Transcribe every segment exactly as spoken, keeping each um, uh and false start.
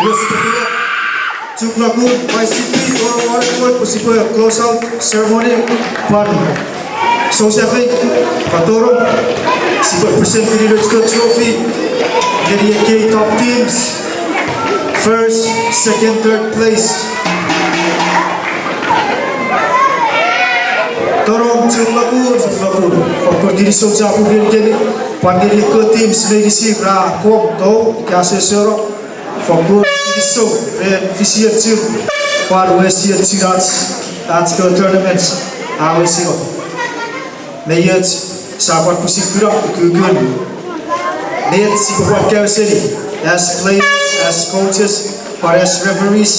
Iwe sipwe tonong, chuk lakun, Y C P, oro won ekkoch pwe sipwe close out ceremony, pwan sousafei, pwan tonong, sipwe present-ini nouch kewe trophy ngeni ekkei top teams, first, second, third place. Tonong, chuk lakun, chuk lakun. Fokkun kinisou chapur ngenikemi, pwan ngeni ekkewe teams meinisin ra kon tou ika sesero. Fokkun kinisou ren fisiochur, pwan wesiechun ach, ach kewe tournaments a wesino. Me ioch, sia pwan pwisin kuna ukukun met sipwe pwan kaeo seni as players, as coaches, pwan as referees.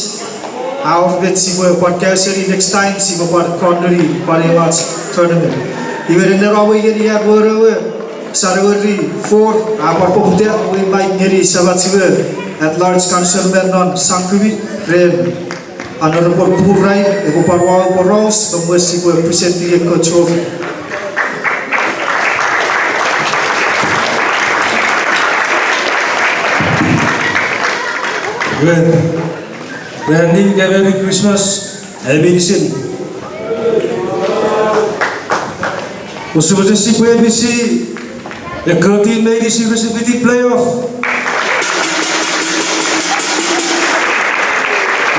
A wor met sipwe pwan kaeo seni next time sipwe pwan kon neni pwan ew ach tournament. Iwe nenneno mwo ngeni an wor ewe January four, a pwan poputa we invite ngeni samach we at large councilman non Sangkumi ren Honorable Purai, epwe pwan wau poraus, me mwen sipwe present-ini ekkewe trophy. Iwe, ran ning ika Merry Christmas ami meinisin. Use mochen sipwe apisi ekkewe team meinisin rese fiti playoff.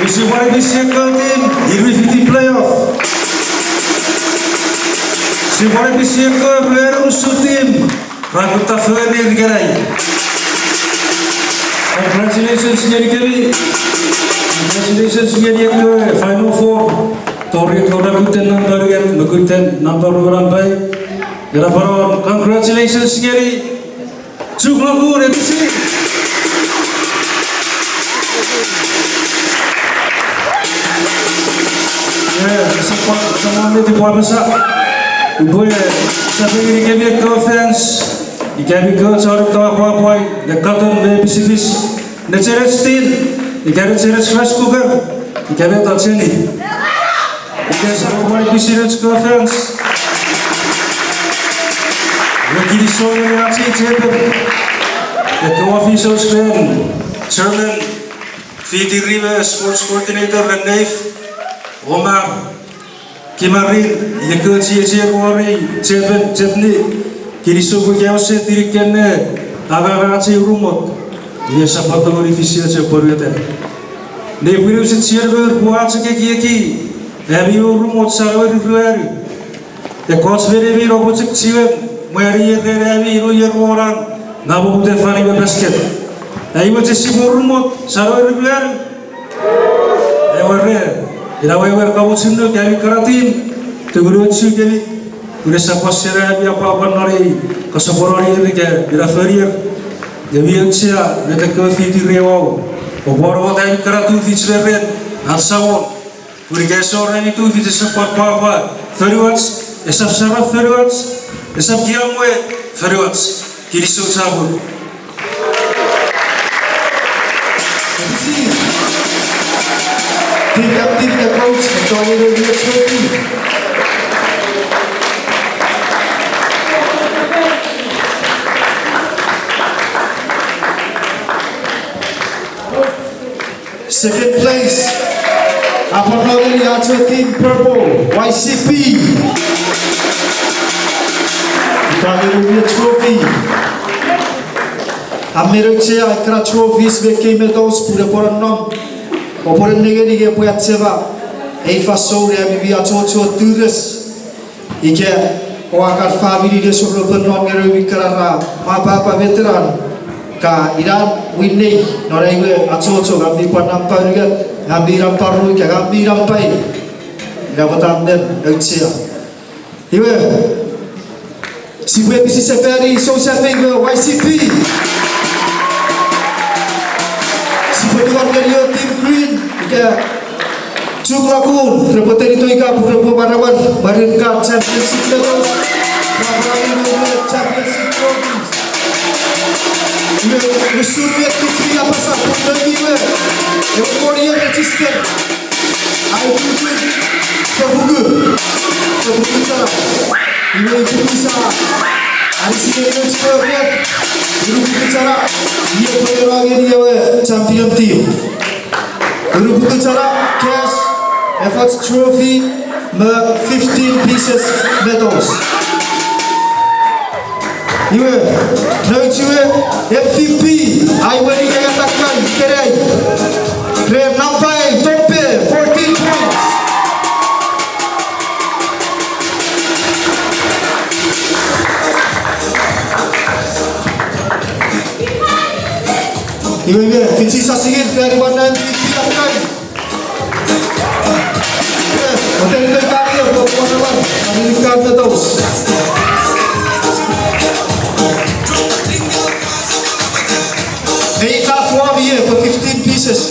Use pwan apisi ekkewe team ir mi fiti playoff. Sipwe pwan apisi ekkewe ruanu unusen team ra kutta fengen ikenai. Congratulations ngenikemi. Congratulations ngeni ekkewe Final Four. Tori ekkewe ra kutta nampa unungat me kutta nampa rue nampa ew. Ena pwan congratulations ngeni chuk lakun apisi. Iwe, esap pwan, esap pwan met upwe apasa. Upwe safei ngenikemi ekkewe fans, ika ami kewe chon tou apwapwai ne katon me pisipis, ne chenech tin, ika ne chenech rice cooker, ika met a cheni. Ika esap pwan pwisin nouch kewe fans. Iwe kinisou ngeni ach ei chepen, ekkewe officials ren, chairman, fiti rime sports coordinator ren Neif, Omar, Kimarin, ekkewe chiechi won ei chepen, chepni, kinisou pwe ka use tiniken ne angang ach ei urumot, iwe esap pwan tongeni fisioch epwe pwonueta. Nepwin use chiwen mour pwe ua chok ekieki ami urumot January ruanu. Ekkoch me neimi oupwe chok chiwen mwani ren ami New Year won an, nge oupwe poputa fan iwe basket. Ami mochen sipwe urumot January ruanu. Ewer, ina wewen kamochunuk ami kana team, tumunuochukemi, pun esap pwan seni ami apwapwa non ei kasoponon ier ika ina fon ier. Nge mi auchea met ekkewe fiti rei wau, oupwe namot ami kana tufich me ren ach Samon. Pun ika esor ami tufich esap pwan pwapwa fonuach, esap saraf fonuach, esap kinamwe fonuach. Kinisou chapur. Team captain, team coach, tongen ewe trophy. Second place, a pwan nongeni ach we team purple, Y C P. Ika nge ewe trophy. A men auchea ekkana trophies me ekkei medals pun epwe nonnom, oupwe nengeni epwe achema ei fansoun ami mi achocho tures. Ika oua kan famini nesor oupwe nom ngeni ewe mi kana ra mapapa veteran, ka inan winnei non ai we achocho, ngang mi pwan nampa unungat, ngang mi nampa ru, ika ngang mi nampa ew. Ina pwata men auchea. Iwe, sipwe pisi sefani sousafei we Y C P. Sipwe tingor ngeni ewe team green ika Chuuk Lagoon repwe tenito ika pwe repwe manauer mwarin kan championship medals, pwan mwarin championship trophies. Iwe, usun met kich mi apasa pun noumi we, ewe moni e register. Ai kuku, sepuku, sepuku chana. Iwe kuku sa, anisi ngeni ewe chana, iwe kuku chana, iwe pwe era ngeni ewe champion team. efoch trophy me fifteen pieces medals. Iwe, nouch we M V P, ai we ni nengatakkan ikenai, ren nampa ei Tompe, fourteen points. Iwe, iwe, fichi sasingin, fani manna M V P akkan. Mei ka fua ie for fifteen pieces.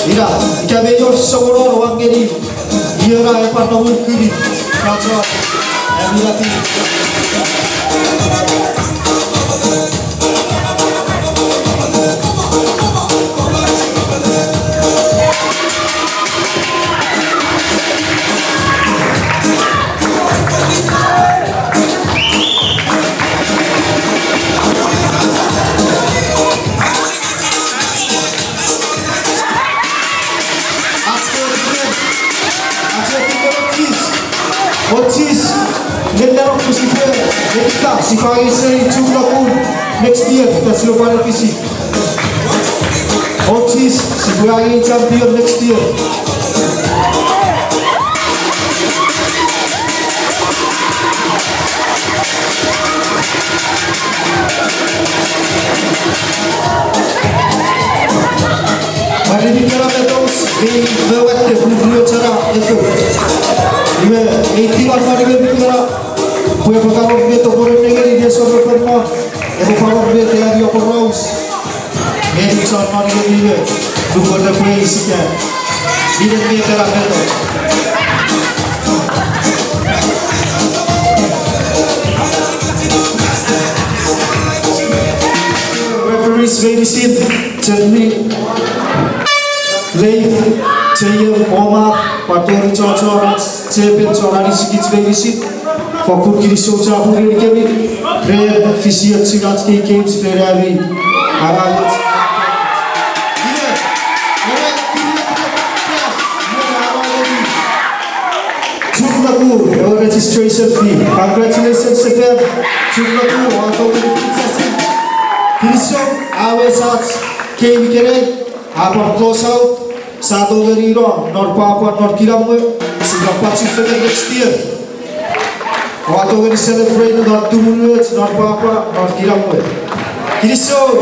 Ina, ika mei wor soponon wangeni, iena epwe nomun kuni, kacha, ami lati. Ach ke, ach ke, ochis, ochis, nge nero kusipwe, nekita, sipwe angei seni Chuuk Nokun next year, that's your final fisi. Ochis, sipwe angei champion next year. Mwareiti kana mettoch, ei, me watte, pun ruochana, efo. Iwe, ei tipan mwareiti kana, pwe epwe kamo mettoch pwonen nengeni, ine sor epwe mo, epwe pwano met ami aporaus. Ngeni chon non ngeni we, nupwen repwe eisika. Minen met ena mettoch. Referees meinisin, Jenny, Leif, J M, Omar, pwan tori chochon ach chepen chon anisikich meinisin. Fokkun kinisou chapur ngenikemi, ren fisiochun ach kei games ren ami, ara ach. Chuuk Nokun, ewe registration fee. Congratulations, sefan. Chuuk Nokun, oua tongeni kinisou, a wes ach game ikenai, a pwan close out, sa tongeni no, non pwapwa, non kinamwe, sipwe pwan chufengen next year. Oua tongeni celebrate non tumunuoch, non pwapwa, non kinamwe. Kinisou.